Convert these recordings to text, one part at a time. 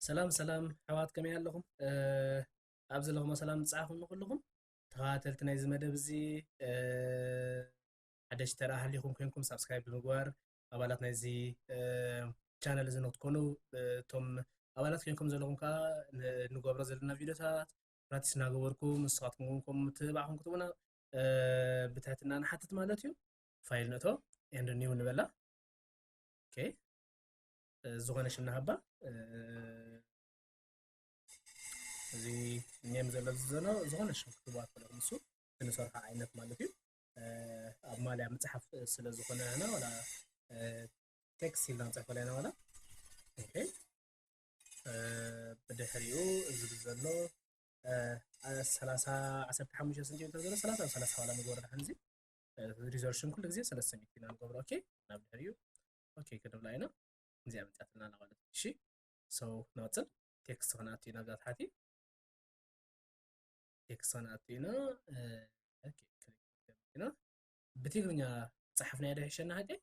ሰላም ሰላም ኣሕዋት፣ ከመይ ኣለኹም? ኣብ ዘለኹሞ ሰላም ምብጽሓኩም ንኹልኹም ተኸታተልቲ ናይዚ መደብ እዚ። ሓደሽቲ ተራ ሃሊኹም ኮይንኩም ሳብስክራይብ ብምግባር ኣባላት ናይዚ ቻነል እዚ ንክትኮኑ፣ እቶም ኣባላት ኮይንኩም ዘለኹም ከዓ ንገብሮ ዘለና ቪዲዮታት ፕራክቲስ እናገበርኩም ንስኻትኩም እውን ከም ምትብባዕኩም ክትቡና ብትሕትና ንሓትት ማለት እዩ። ፋይል ንእቶ and new ንበላ። ኦኬ፣ ዝኾነ ሽም ንሃባ። እዚ ኔም ዘሎ ዘሎ ዝኾነ ሽም ክትብዋ ትኽእሉ፣ ንሱ ንሰርሖ ዓይነት ማለት እዩ። ኣብ ማልያ ምፅሓፍ ስለ ዝኾነ ኢና ዋላ ቴክስት ኢልና ንፅሕፈላ ኢና ዋላ። ኦኬ፣ ብድሕሪኡ እዚ ዘሎ ሰላሳ ዓሰርተ ሓሙሽተ ሰንቲሜትር ዘሎ ሰላሳ ሰላሳ ዋላ ንገብሮ ድሓን እዚ ሪዞሉሽን ኩሉ ግዜ ሰለስተ ሚእቲ ኢና ንገብሮ። ኦኬ፣ ናብ ድሕሪኡ ኦኬ ክንብላ ኢና። እዚኣ መፅኣትና ኣላ ማለት እዩ። እሺ፣ so ንቐፅል። ቴክስት ክንኣቱ ኢና ኣብዛ ታሕቲ። ቴክስት ክንኣቱ ኢና። ኦኬ፣ ኢና ብትግርኛ ጸሓፍናዮ ዶ ይሕሸና ሓቀይ?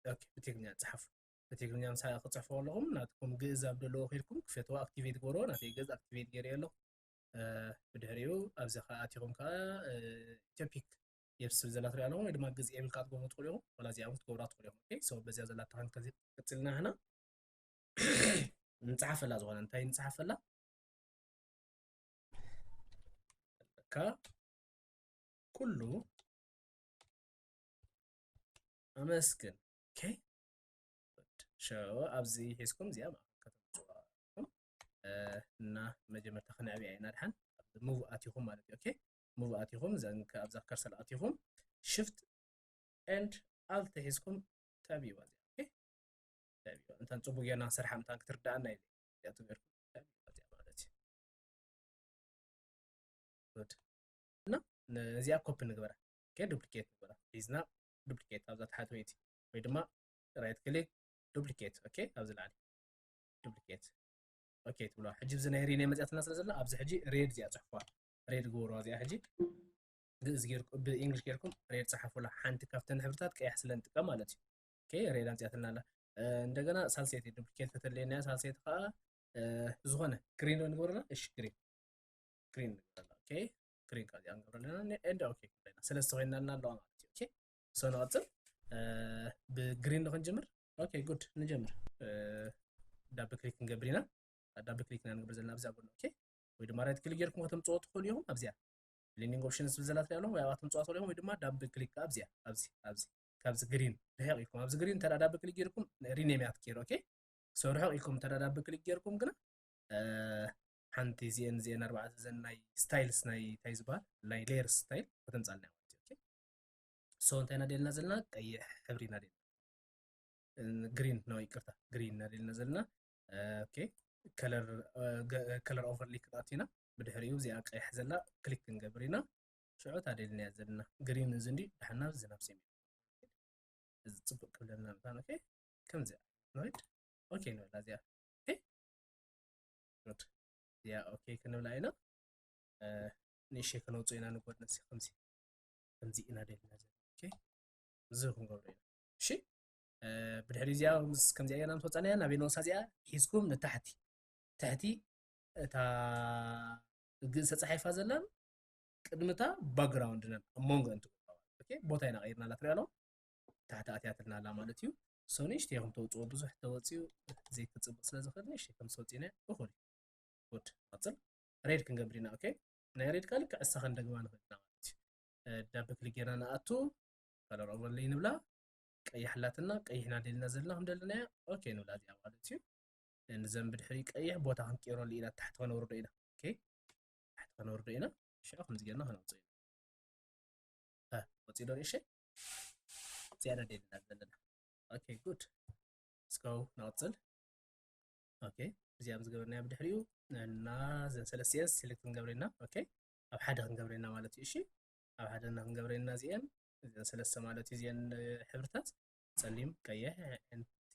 ኦኬ፣ ብትግርኛ ጸሓፉ። ብትግርኛ ምሳሌ ክጽሕፎ ከለኹም ናትኩም ግእዝ ኣብ ዘለዎ ከይድኩም ክፈትዎ፣ ኣክቲቬት ግበርዎ። ናተይ ግእዝ ኣክቲቬት ገይረ ኣለኹ። ብድሕሪኡ ኣብዚ ከኣ ኣቲኹም ከኣ ኢትዮፒክ የብስ ዘላ ትሪኣ ኣለኹም፣ ወይ ድማ ግእዝ ኤብል ከኣ ትገብሩ ትኽእሉ ኢኹም። ወላ እዚኣ እውን ክትገብሩ ትኽእሉ ኢኹም። ኦኬ፣ so በዚኣ ዘላ ተኸን ከዚ ቀጽልና ህና ንጽሓፈላ ዝኾነ እንታይ ንጽሓፈላ? ለካ ኩሉ ኣመስግን። ኦኬ፣ ሸው ኣብዚ ሒዝኩም እዚኣ ማእከል ከተምጽዋ ኢኹም። እና መጀመርታ ክነዕብያ ኢና ድሓን ሙቭ ኣቲኹም ማለት እዩ። ኦኬ፣ ሙቭ ኣቲኹም እዘን ከ-፣ ኣብዛ ከርሰል ኣቲኹም ሽፍት ኤንድ ኣልት ሒዝኩም ተዕብይዋ እዚኣ። ኦኬ፣ ተዕብይዋ። እንታን ጽቡቅ ጌርና ክሰርሓ ምታን ክትርዳኣና ኢለ እዚኣ ትገርኩም ተዕብይዋ እዚኣ ማለት እዩ። ጉድ። እና ነዚኣ ኮፒ ንግበራ። ኦኬ፣ ዱፕሊኬት ንግበራ። ሒዝና ዱፕሊኬት ኣብዛ ታሕተወይቲ ወይ ድማ ራይት ክሊክ ዱፕሊኬት። ኦኬ፣ ኣብዚ ላዕሊ ዱፕሊኬት። ኦኬ ትብሎ። ሕጂ እዚ ናይ ሪኔም መጽኣትና ስለ ዘላ ኣብዚ ሕጂ ሬድ እዚኣ ጽሕፍዋ። ሬድ ግበርዋ እዚኣ ሕጂ። ግእዝ ጌርኩ-፣ ብእንግሊሽ ጌርኩም ሬድ ጸሓፉላ። ሓንቲ ካብተን ሕብርታት ቀያሕ ስለ ንጥቀም ማለት እዩ። ኦኬ፣ ሬድ ኣምጽኣትና ኣላ። እ፣ እንደገና ሳልሰይቲ ዱፕሊኬት ከተለየና እያ። ሳልሰይቲ ከኣ፣ እ፣ ዝኾነ ግሪን ዶ ንገብረላ? እሺ፣ ግሪን። ግሪን ንገብረላ። ኦኬ፣ ግሪን ካብዚኣ ንገብረለና። ነ-፣ ኤንድ ኦኬ ክንብለና። ሰለስተ ኮይንና ኣለዋ ማለት እዩ። ኦኬ፣ ሶ ንቐጽል። እ፣ ብግሪን ዶ ክንጅምር? ኦኬ፣ ጉድ፣ ንጀምር። እ፣ ዳብል ክሊክ ክንገብር ኢና። ዳብል ክሊክ ኢና ንገብር ዘለና ኣብዚኣ ጎኒ። ኦኬ፣ ወይ ድማ ራይት ክሊክ ጌርኩም ከተምጽኦ ትኽእሉ ኢኹም። ኣብዚኣ ብሌንዲንግ ኦፕሽንስ ዝብል ዘላ ትሪኣ ኣለኹም፣ ወይ ኣብኣ ትምጽዋ ትኽእሉ ኢኹም፣ ወይ ድማ ዳብል ክሊክ ኣብዚኣ፣ ኣብዚ፣ ኣብዚ፣ ካብዚ ግሪን ርሕቕ ኢልኩም፣ ኣብዚ ግሪን እንተ ደኣ ዳብል ክሊክ ጌርኩም ሪኔም እያ ትቀይሮ። ኦኬ፣ ሶ ርሕቕ ኢልኩም እንተ ደኣ ዳብል ክሊክ ጌርኩም ግና፣ እ፣ ሓንቲ እዚኤን፣ እዚኤን ኣርባዕተ እዘን ናይ ስታይልስ ናይ እንታይ ዝበሃል ናይ ሌየርስ ስታይል ከተምጻልና እያ ማለት እዩ። ኦኬ፣ ሶ እንታይ ኢና ደልና ዘለና? ቀይሕ ሕብሪ ኢና ደልና። ግሪን ነው፣ ይቅርታ፣ ግሪን ኢና ደልና ዘለና። ኦኬ፣ ከለር፣ እ፣ ገ-፣ ከለር ኦቨርሌይ ክትኣቱ ኢና። ብድሕሪኡ እዚኣ ቀይሕ ዘላ ክሊክ ክንገብር ኢና። ሽዑ እታ ደልናያ ዘለና ግሪን እዚ እንዲ ደሓና ዝናብ ሰሚዑ። እዚ ጽቡቅ ክብለና ምዃኑ። ኦኬ፣ ከምዚኣ ንኸይድ። ኦኬ ንበላ እዚኣ። ኦኬ፣ ጉድ። እዚኣ ኦኬ ክንብላ ኢና። እ፣ ንእሽተይ ከነውጽኦ ኢና ንጎድኒ፣ እዚ ከምዚ፣ ከምዚ ኢና ደልና ዘለና። ኦኬ፣ እዚ ክንገብሮ ኢና። እሺ፣ እ፣ ብድሕሪ እዚኣ ምስ ከምዚኣ ጌርና ምስ ወጻናያ ናበይ ንወስዳ እዚኣ ሒዝኩም ንታሕቲ፣ ትሕቲ እታ ግእዝ ተጻሒፋ ዘላን ቅድምታ ባክግራውንድናን ኣብ መንጎ እንትገብራ ማለት። ኦኬ፣ ቦታ ኢና ቀይርና ኣላ ትሪኣ ኣለኹም። ታሕቲ ኣትያትልና ኣላ ማለት እዩ። ሶ ንእሽተይ ከም ተውፅኦ ብዙሕ ተወፅኡ ዘይተፅብቅ ስለ ዝኽእል ንእሽተይ ከም ዝወፅእና እኹል እዩ። ጉድ፣ ንቐፅል። ሬድ ክንገብር ኢና። ኦኬ፣ ናይ ሬድ ካልእ ክዕሳ ክንደግማ ንኽእል ኢና ማለት እዩ። እ፣ ዳብል ክሊክ ጌርና ንኣቱ፣ ከለር ኦቨርሌይ ንብላ፣ ቀይሕ ኣላትና፣ ቀይሕና ደልና ዘለና ከም ደለናያ፣ ኦኬ ንብላ እዚኣ ማለት እዩ። ንዘን ብድሕሪ ቀይሕ ቦታ ክንቀይረሉ ኢና፣ ታሕቲ ከነውርዶ ኢና። ኦኬ፣ ታሕቲ ከነውርዶ ኢና። ሽዑ ከምዚ ጌርና ከነውፅኦ ኢና። እ፣ ወፂኡ ዶ ንእሸ? ዝያዳ ደልና ዘለና። ኦኬ፣ ጉድ። እስከ ንቐፅል። ኦኬ፣ እዚኣ ዝገበርናያ ብድሕሪኡ እና እዘን ሰለስቲኤን ሴሌክት ክንገብረና። ኦኬ፣ ኣብ ሓደ ክንገብረና ማለት እዩ። እሺ፣ ኣብ ሓደ እና ክንገብረና እዚኤን፣ እዘን ሰለስተ ማለት እዩ። እዚኤን፣ እ፣ ሕብርታት ጸሊም፣ ቀይሕ፣ ኤንቲ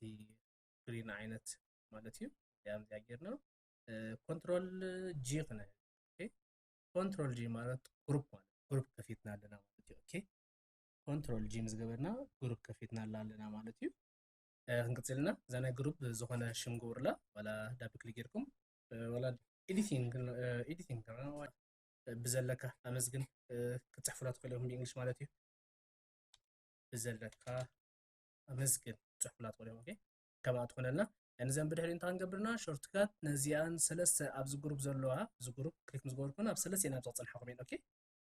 ግሪን ዓይነት ማለት እዩ። እዚኣ እዚኣ ጌርና፣ እ፣ ኮንትሮል ጂ ክነ-፣ ኦኬ፣ ኮንትሮል ጂ ማለት ግሩፕ ማለት ግሩፕ ከፊትና ኣለና ማለት እዩ። ኦኬ፣ ኮንትሮል ጂ ምስ ገበርና ግሩፕ ከፊትና ኣላ ኣለና ማለት እዩ። እ፣ ክንቅጽል ኢና። እዛ ናይ ግሩፕ ዝኾነ ሽም ግበሩላ፣ ዋላ ዳብል ክሊክ ጌርኩም ወላ ኤዲቲንግ ኤዲቲንግ ብዘለካ ኣመስግን ክትፅሕፉላ ትኽእሉ ኢኹም ብእንግሊሽ ማለት እዩ። ብዘለካ ኣመስግን ክትፅሕፉላ ትኽእሉ ኢኹም። ከምኣ ትኾነልና። ንዘን ብድሕሪ እንታይ ክንገብርና? ሾርትካት ነዚኣን ሰለስተ ኣብዚ ግሩፕ ዘለዋ፣ እዚ ግሩፕ ክሊክ ምስ ገበርኩን ኣብ ሰለስተ ናብ ዝፀንሓኹም እየን። ኦኬ፣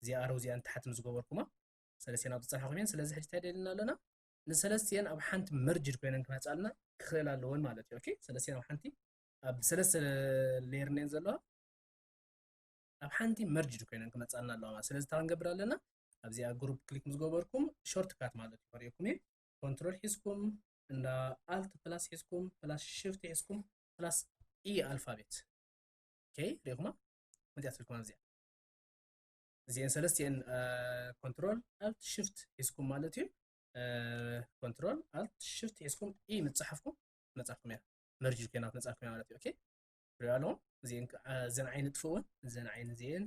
እዚኣ ኣረው እዚኣን ታሕቲ ምስ ገበርኩማ ሰለስተ ናብ ዝፀንሓኹም እየን። ስለዚ ሕጂ እንታይ ደልና ኣለና? ንሰለስቲአን ኣብ ሓንቲ መርጅድ ኮይነን ክመፃልና ክኽእል ኣለወን ማለት እዩ። ኦኬ፣ ሰለስቲአን ኣብ ሓንቲ ኣብ ሰለስተ ሌየር እየን ዘለዋ ኣብ ሓንቲ መርጅድ ኮይነን ክመፃልና ኣለዋ ማለት። ስለዚ እንታይ ክንገብር ኣለና? ኣብዚኣ ግሩፕ ክሊክ ምስ ገበርኩም ሾርትካት ማለት እዩ ከርእየኩም እየ። ኮንትሮል ሒዝኩም እንዳ ኣልት ፕላስ ሒዝኩም ፕላስ ሽፍት ሒዝኩም ፕላስ ኢ ኣልፋቤት። ኦኬ፣ ሪኢኹማ? መፅያ ትልኩም ኣብዚኣ እዚአን ሰለስቲአን ኮንትሮል ኣልት ሽፍት ሒዝኩም ማለት እዩ። ኮንትሮል ኣልት ሽፍት ሒዝኩም ኢ ምፅሓፍኩም መፃኩም እያ። መርጅ ኮይና ክትመፃኩም እያ ማለት እዩ። ኦኬ፣ ሪኦ ኣለኹም። እዚአን ከ- አ፣ እዘን ዓይኒ ጥፍእወን፣ እዘን ዓይኒ እዚአን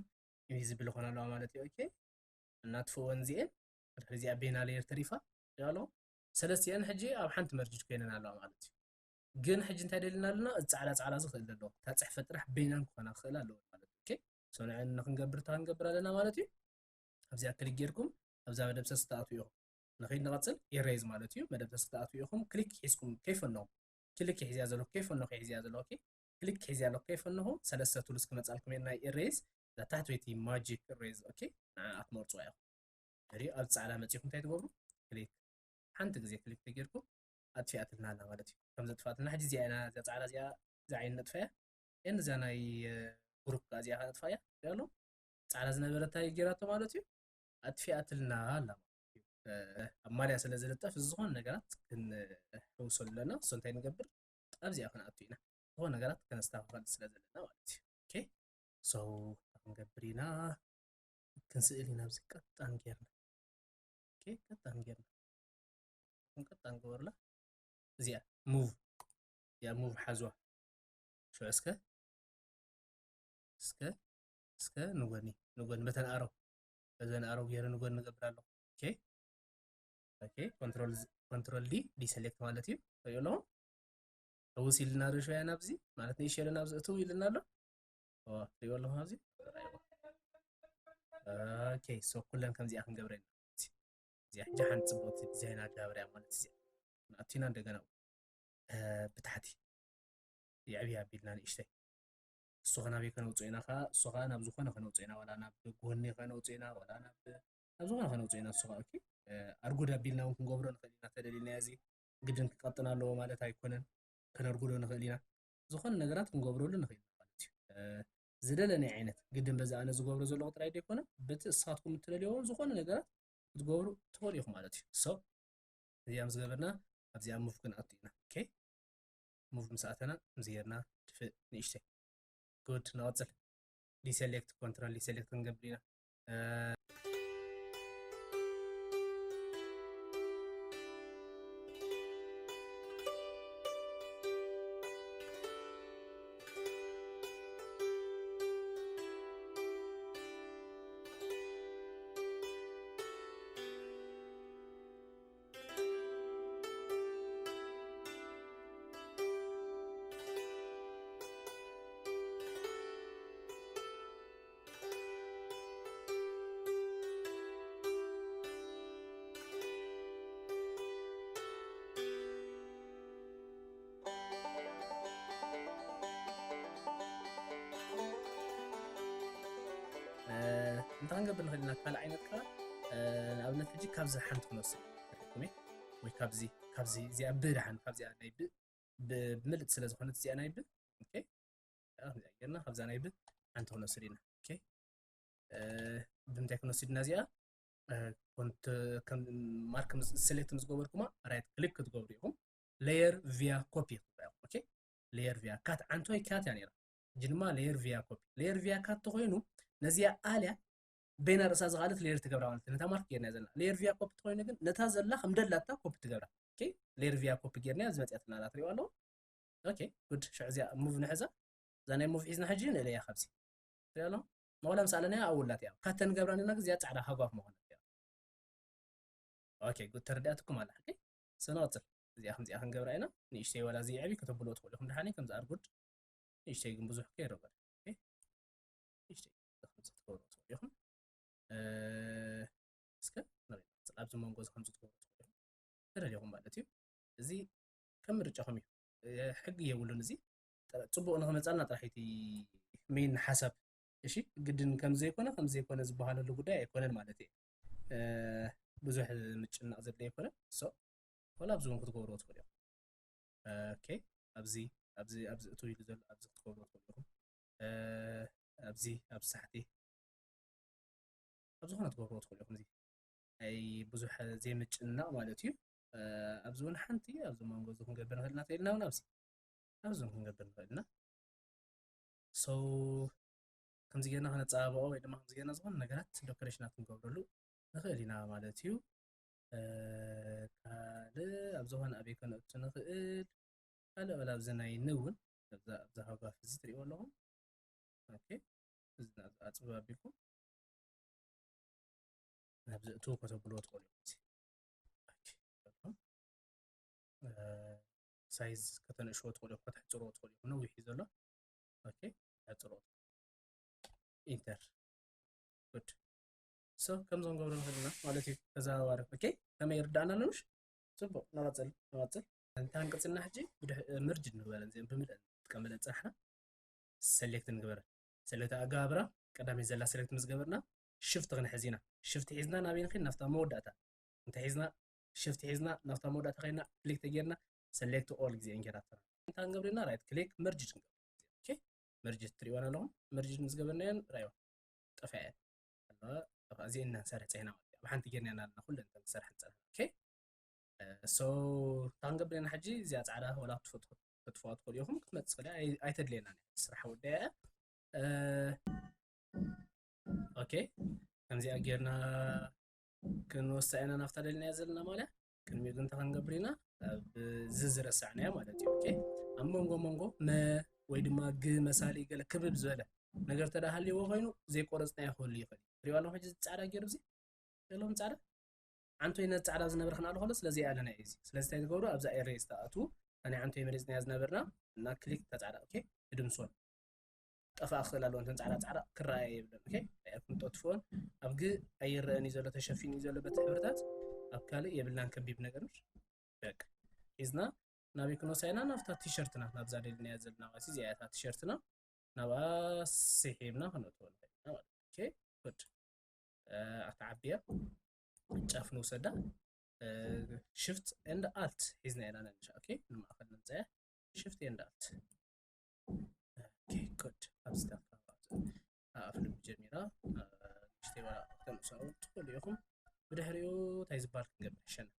ኢንቪዚብል ይኾና ኣለዋ ማለት እዩ። ኦኬ፣ እናጥፍእወን እዚአን። ድሕሪ እዚኣ ቤና ሌየር ተሪፋ። ሪኦ ኣለኹም። ሰለስቲአን ሕጂ ኣብ ሓንቲ መርጅ ኮይነን ኣለዋ ማለት እዩ። ግን ሕጂ እንታይ ደልና ኣለና? እዚ ፃዕዳ ፃዕዳ ዝኽእል ዘሎ እታ ፅሕፈት ጥራሕ ቤናን ክኾና ክኽእል ኣለዎ ማለት እዩ። ኦኬ፣ ሶ ንዕን ንክንገብር እንታይ ክንገብር ኣለና ማለት እዩ? ኣብዚኣ ክሊክ ጌርኩም ኣብዛ መደምሰስ ክትኣትዉ ኢኹም። ንኸይድ ንቐጽል ኢሬዝ ማለት እዩ። መደምሰስ ክትኣትዉ ኢኹም። ክሊክ ሒዝኩም ከይፈለኹም ክሊክ ሒዝያ ዘለኹ ከይፈለኹ ሒዝያ ዘለኹ ኦኬ፣ ክሊክ ሒዝያ ኣለኹ ከይፈለኹ ሰለስተ ቱልስ ክመጻልኩም እየን ናይ ኢሬዝ። እዛ ታሕተወይቲ ማጂክ ኢሬዝ ኦኬ፣ ንዓ ክትመርጽዋ ኢኹም። ድሕሪኡ ኣብ ጻዕዳ መጺኹም እንታይ ትገብሩ? ክሊክ ሓንቲ ግዜ ክሊክ ተጌርኩም ኣጥፊኣትልና ኣላ ማለት እዩ። ከም ዘጥፋትና ሕጂ እዚኣ ኢና እዛ ጻዕዳ እዚኣ እዛ ዓይኒ ነጥፋያ እን እዛ ናይ ግሩፕ እዚኣ ከጥፋያ ያሎ ጻዕዳ ዝነበረ እንታይ ጌራቶ ማለት እዩ ኣጥፊኣትልና ኣላ ማለት እዩ። ኣብ ማልያ ስለ ዝልጠፍ ዝኾነ ነገራት ክንሕውሶ ኣለና። እሱ እንታይ ንገብር ኣብዚኣ ክንኣቱ ኢና ዝኾነ ነገራት ከነስተኻኸል ስለ ዘለና ማለት እዩ። ኦኬ፣ ሶ ክንገብር ኢና ክንስእል ኢና ኣብዚ ቀጣን ጌርና ኦኬ፣ ቀጣን ጌርና ክንቀጣን ገበርላ እዚኣ ሙቭ እዚኣ ሙቭ ሓዝዋ ሽዑ እስከ እስከ እስከ ንጎኒ ንጎኒ በተን ኣረው በዘን ኣረው ገይረ ንጎኒ ንገብር ኣለኹ። ኦኬ ኦኬ ኮንትሮል ኮንትሮል ዲ ዲሰሌክት ማለት እዩ። ሪኦ ኣለኹም ሕውስ ኢልና ዶ ሸያ ናብዚ ማለት ንእሸ ኢለ ናብዚ እትው ኢልና ኣሎ። ኦ ሪኦ ኣለኹም ኣብዚ ኦኬ ሶ ኩለን ከምዚኣ ክንገብረ እዚኣ ሕጂ ሓንቲ ፅቡቅቲ ዲዛይን ኣጋብርያ ማለት እዚኣ ንኣቲና እንደገና ብታሕቲ የዕብያ ኣቢልና ንእሽተይ እሱ ከናበይ ከነውፅኦ ኢና ከዓ እሱ ከዓ ናብ ዝኾነ ከነውፅኦ ኢና ዋላ ናብ ጎኒ ከነውፅኦ ኢና ዋላ ናብ ናብ ዝኾነ ከነውፅኦ ኢና እሱ ከዓ ኦኬ ኣርጉድ ኣቢልና እውን ክንገብሮ ንኽእል ኢና ተደሊልና እዚ ግድን ክቀጥን ኣለዎ ማለት ኣይኮነን ከነርጉዶ ንኽእል ኢና ዝኾነ ነገራት ክንገብረሉ ንኽእል ኢና ማለት እዩ ዝደለናይ ዓይነት ግድን በዚ ኣነ ዝገብሮ ዘለኹ ጥራይ ዘይኮነ በቲ እሳትኩም እትደልዮ እውን ዝኾነ ነገራት ክትገብሩ ትኽእሉ ኢኹም ማለት እዩ so እዚኣ ምስ ገበርና ኣብዚኣ ሙቭ ክንኣቱ ኢና ኦኬ ሙቭ ምስ ኣተና ከምዚ ጌርና ድፍእ ንእሽተይ ጉድ ንቐፅል ዲሰሌክት ኮንትሮል ዲሰሌክት ክንገብር ኢና እንታይ ክንገብር ንኽእል ኢና ካልእ ዓይነት ከዓ ንኣብነት ሕጂ ካብዚ ሓንቲ ክንወስድ ሪኩም ወይ ካብዚ ካብዚ እዚኣ ብ ደሓን ካብዚኣ ናይ ብ ብምልጥ ስለ ዝኾነት እዚኣ ናይ ብ ጌርና ካብዛ ናይ ብ ሓንቲ ክንወስድ ኢና ብምንታይ ክንወስድ ኢና እዚኣ ማርክ ሴሌክት ምስ ገበርኩማ ራይት ክሊክ ክትገብሩ ኢኹም ሌየር ቪያ ኮፒ ክትብላ ኢኹም ኦኬ ሌየር ቪያ ካት ዓንቶ ወይ ካት እያ ነይራ ሕጂ ድማ ሌየር ቪያ ኮፒ ሌየር ቪያ ካት ተኮይኑ ነዚኣ ኣልያ በይና ርእሳ ዝኻለት ሌየር ትገብራ ማለት ነታ ማርክ ጌርና ዘለና ሌየር ቪያ ኮፒ ተኮይኑ ግን ነታ ዘላ ከም ደላታ ኮፒ ትገብራ ኦኬ ሌየር ቪያ ኮፒ ጌርና ዝመፅያትና ኣላ ትሪኦ ኣለዎ ኦኬ ጉድ ሽዑ እዚኣ ሙቭ ንሕዛ እዛ ናይ ሙቭ ሒዝና ሕጂ ንእለያ ካብዚ ትሪኦ ኣለዎ መውላ ምስ ኣለናያ ኣብውላት እያ ካተን ገብራ ነና ግዜ ፃዕዳ ሃጓፍ መኾነት እያ ኦኬ ጉድ ተረዲኣትኩም ኣላ ሕጂ ሰነቐፅል እዚኣ ከምዚኣ ክንገብራ ኢና ንእሽተይ ዋላ ዝይዕቢ ከተብልዎ ትኽእሉ ኢኹም ድሓኒ ከምዚ ኣርጉድ ንእሽተይ ግን ብዙሕ ከይረበ ንእሽተይ ክትገብሩ ትኽእሉ ኢኹም። እስከ ኣብዚ መንጎ እዚ ከምዚ ትገብሩ ትኽእሉ ኢኹም። ተደሊኹም ማለት እዩ። እዚ ከም ምርጫኹም እዩ። ሕጊ የብሉን። እዚ ፅቡቕ ንክመፃልና ጥራሕ እቲ ሜን ሓሳብ። እሺ፣ ግድን ከም ዘይኮነ ከም ዘይኮነ ዝበሃለሉ ጉዳይ ኣይኮነን ማለት እዩ። ብዙሕ ምጭናቕ ዘድለ ኣይኮነን። ሶ ወላ ኣብዚ እውን ክትገብርዎ ትኽእሉ እዮም። ኦኬ፣ ኣብዚ ኣብዚ ኣብዚ እቱ ኢሉ ዘሎ ኣብዚ ክትገብርዎ ትኽእሉ ኢኹም። ኣብዚ ኣብዚ ሳሕቲ ኣብ ዝኾነ ትገብርዎ ትኽእሉ ኢኹም። እዚ ኣይ ብዙሕ ዘይምጭናቕ ማለት እዩ። ኣብዚ እውን ሓንቲ ኣብዚ መንጎ እዚ ክንገብር ንኽእል ኢና ተኢልና እውን ኣብዚ ኣብዚ እውን ክንገብር ንኽእል ኢና። ሶ ከምዚ ጌርና ክነፀባበቆ ወይ ድማ ከምዚ ጌርና ዝኾነ ነገራት ዶኮሬሽናት ክንገብረሉ ንኽእል ኢና ማለት እዩ። ካልእ ኣብ ዝኾነ ኣበይ ከነእቱ ንኽእል? ካልእ ወላ ኣብዚ ናይ ን እውን ኣብዛ ኣብዛ ሃጓፍ እዚ ትሪእዎ ኣለኹም። ኦኬ፣ እዚ ኣፅብብ ኣቢልኩም ናብዚ እትው ከተብልዎ ትኽእሉ ኢኹም። ሳይዝ ከተነእሽዎ ትኽእሉ ኢኹም፣ ከተሕፅርዎ ትኽእሉ ኢኹም። ነዊሕ እዩ ዘሎ። ኦኬ፣ ተሕፅርዎ። ኢንተር። ጉድ። ሶ ከምዞም ገብሮ ንኽእል ኢና ማለት እዩ። ተዘዋዋሪ። ኦኬ፣ ከመይ ይርዳእና ኣሎ ምሽ? ፅቡቕ፣ ንቐፅል፣ ንቐፅል። እንታ ክንቅፅልና ሕጂ ብድሕ-፣ መርጅ ንግበረን እዚአን ብምልአን ንጥቀመለን ፅናሕና ሰሌክት ንግበረን። ሰሌክት ኣገባብራ ቀዳመይ ዘላ ሰሌክት ምስ ገበርና ሽፍት ክንሕዝ ኢና። ሽፍት ሒዝና ናበይ ንኽድ? ናብታ መወዳእታ። እንተ ሒዝና ሽፍት ሒዝና ናብታ መወዳእታ ከይና ክሊክ ተጌርና ሰሌክት ኦል ግዜ እንጌራትና። እንታይ ክንገብር ኢና? ራይት ክሊክ መርጅ ክንገብር። ኦኬ፣ መርጅ ትሪእወን ኣለኹም። መርጅ ምስ ገበርናየን ራዮ ጠፋ እየን ኣለዋ። ጠፋ። እዚአን ኢና ንሰርሕ ፀኒሕና ማለት እዩ። ኣብ ሓንቲ ጌርና ኢና ኣለና ኩለን እተን ንሰርሐን ፀኒሕና። ኦኬ፣ ሶ እንታይ ክንገብር ኢና ሕጂ? እዚኣ ፃዕዳ ወላ ክትፈትሑ ክትፈትዋ ትኽእሉ ኢኹም። ክትመፅእ ትኽእል እያ። ኣይ-፣ ኣይተድልየናን እያ። ስራሕ ወዲኣ እያ። ኦኬ፣ ከምዚኣ ጌርና ክንወስዳ ኢና ናብታ ደሊናያ ዘለና ማልያ። ቅድሚኡ ግን እንታይ ክንገብር ኢና? ኣብ እዚ ዝረሳዕናዮ ማለት እዩ። ኦኬ፣ ኣብ መንጎ መንጎ መ ወይ ድማ ግ መሳሊ ገለ ክብብ ዝበለ ነገር ተዳሃልዎ ኮይኑ ዘይቆረፅናዮ ክህሉ ይኽእል እዩ። ትሪእዋ ኣለኹም ሕጂ ፃዕዳ ገይሩ እዚ ዘለኹም ፃዕዳ ዓንቶይ ነዚ ፃዕዳ ዝነብረ ክነኣሉ ከሎ ስለዚ ኣለና እዩ እዚ። ስለዚ እንታይ ትገብሩ? ኣብዛ ኤሬ ዝተኣትዉ ናይ ዓንቶይ መሪፅናያ ዝነበርና እና ክሊክ እታ ፃዕዳ ኦኬ ትድምስወን። ጠፋ ክኽእል ኣለዎ። እንተን ፃዕዳ ፃዕዳ ክረኣየ የብለን። ኦኬ፣ ኣይኩም ጠጥፍኦን። ኣብ ግ ኣይረአን እዩ ዘሎ፣ ተሸፊኑ እዩ ዘሎ በቲ ሕብርታት። ኣብ ካልእ የብልናን ከቢብ ነገር ምሽ። በቃ ሒዝና ናበይ ክንወስዳ ኢና? ናብታ ቲሸርትና፣ ናብዛ ደሊናያ ዘለና ማለት እዩ። እዚኣ እያ እታ ቲሸርትና። ናብኣ ስሒብና ክነእትዎ ንኽእል ኢና ማለት እዩ። ኦኬ፣ ጉድ። ኣተዓብያ ጫፍ ንውሰዳ። ሽፍት ኤንድ ኣልት ሒዝና ኢና ነንሻ። ኦኬ፣ ንማእኸል ነምፀያ። ሽፍት ኤንድ ኣልት። ኦኬ፣ ጉድ። ኣብዚ ኣፍልብ ጀሚራ። ንእሽተይ ዋላ ከተንእሳው ትኽእሉ ኢኹም። ብድሕሪኡ እንታይ ዝበሃል ክንገብር ይሸና?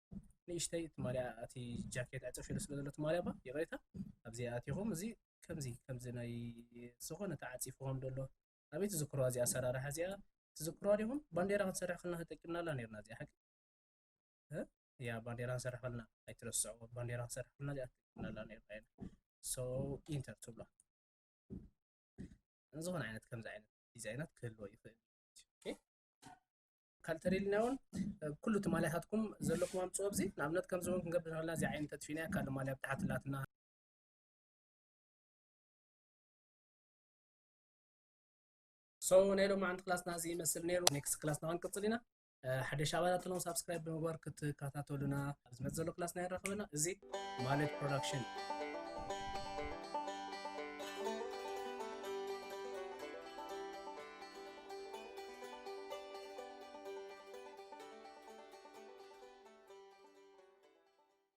ንእሽተይ እቲ ማልያ፣ እቲ ጃኬት ዕፅፍ ኢሉ ስለ ዘሎ እቲ ማልያ ባ፣ ይቕሬታ። ኣብዚ ኣቲኹም፣ እዚ ከምዚ፣ ከምዚ ናይ ዝኾነ ተዓፂፉ ከም ዘሎ ኣበይ ትዝክሩዋ እዚኣ ኣሰራርሓ እዚኣ? ትዝክሩዋ ዲኹም? ባንዴራ ክንሰርሕ ከለና ተጠቂምናላ ነይርና እዚኣ ሓቂ። እ? ያ ባንዴራ ክንሰርሕ ከለና ኣይትረስዕዎ። ባንዴራ ክንሰርሕ ከለና እዚኣ ተጠቂምናላ ነይርና ኢና። ሶ ኢንተር ትብሎ። ዝኾነ ዓይነት ከምዚ ዓይነት ዲዛይናት ክህልዎ ይኽእል። ኦኬ። ካልእ ተደሊና እውን፣ እ፣ ኩሉ እቲ ማልያታትኩም ዘለኩም ኣምፅኦ ኣብዚ። ንኣብነት ከምዚ እውን ክንገብር ንኽእልና እዚኣ ዓይነት ተጥፊእናያ ካልእ ማልያ ብታሕቲ ኣላትና። ሶ ናይ ሎማዓንቲ ክላስና እዚ ይመስል ነይሩ። ኔክስት ክላስና ክንቅፅል ኢና። እ፣ ሓደሽ ኣባላት ኣለዉ ሳብስክራይብ ብምግባር ክትከታተሉና። ኣብ ዝመፅእ ዘሎ ክላስና የራኽበና። እዚ ማለት ፕሮዳክሽን